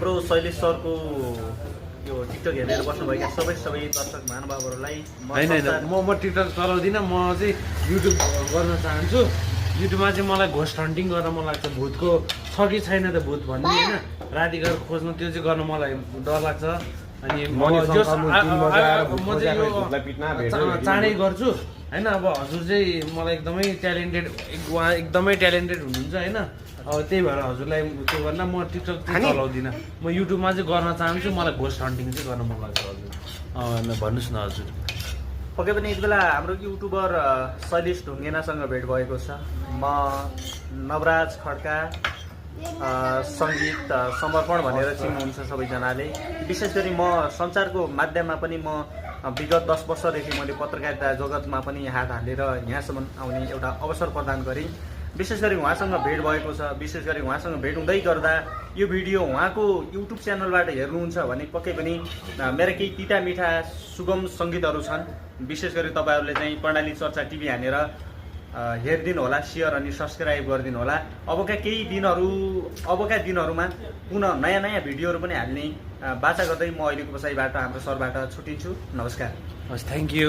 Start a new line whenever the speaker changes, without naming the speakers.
हाम्रो शैलेश सरको यो टिकटक हेरेर बस्नुभएका सबै दर्शक महानुभावहरूलाई
म टिकटक चलाउँदिनँ, म चाहिँ युट्युब गर्न चाहन्छु। युट्युबमा चाहिँ मलाई घोस्ट हन्टिङ गर्न मन लाग्छ। भूतको छ कि छैन त भूत भन्ने होइन, राति गएर खोज्नु, त्यो चाहिँ गर्न मलाई डर लाग्छ। अनि म चाँडै गर्छु होइन। अब हजुर चाहिँ मलाई एकदमै ट्यालेन्टेड, उहाँ एकदमै ट्यालेन्टेड हुनुहुन्छ होइन। अब त्यही भएर हजुरलाई त्यो गर्न म टिकटक चाहिँ चलाउँदिनँ, म युट्युबमा चाहिँ गर्न चाहन्छु। मलाई घोस्ट हन्टिङ चाहिँ गर्न मन लाग्छ हजुर। भन्नुहोस् न हजुर।
पक्कै पनि यति बेला हाम्रो युट्युबर शैलेश ढुङ्गेनासँग भेट भएको छ। म नवराज खड्का सङ्गीत समर्पण भनेर चिन्नुहुन्छ सबैजनाले। विशेष गरी म सञ्चारको माध्यममा पनि म विगत 10 वर्षदेखि मैले पत्रकारिता जगतमा पनि हात हालेर यहाँसम्म आउने एउटा अवसर प्रदान गरेँ। विशेष गरी उहाँसँग भेट भएको छ। विशेष गरी उहाँसँग भेट हुँदै गर्दा यो भिडियो उहाँको युट्युब च्यानलबाट हेर्नुहुन्छ भने पक्कै पनि मेरा केही तिता मिठा सुगम सङ्गीतहरू छन्। विशेष गरी तपाईँहरूले चाहिँ कर्णाली चर्चा टिभी हानेर हेरिदिनु होला, सेयर अनि सब्सक्राइब गरिदिनु होला। अबका दिनहरूमा पुनः नयाँ भिडियोहरू पनि हाल्ने बाचा गर्दै म अहिलेको बसाइबाट हाम्रो सरबाट छुट्टिन्छु। नमस्कार।
हस्, थ्याङ्क यू।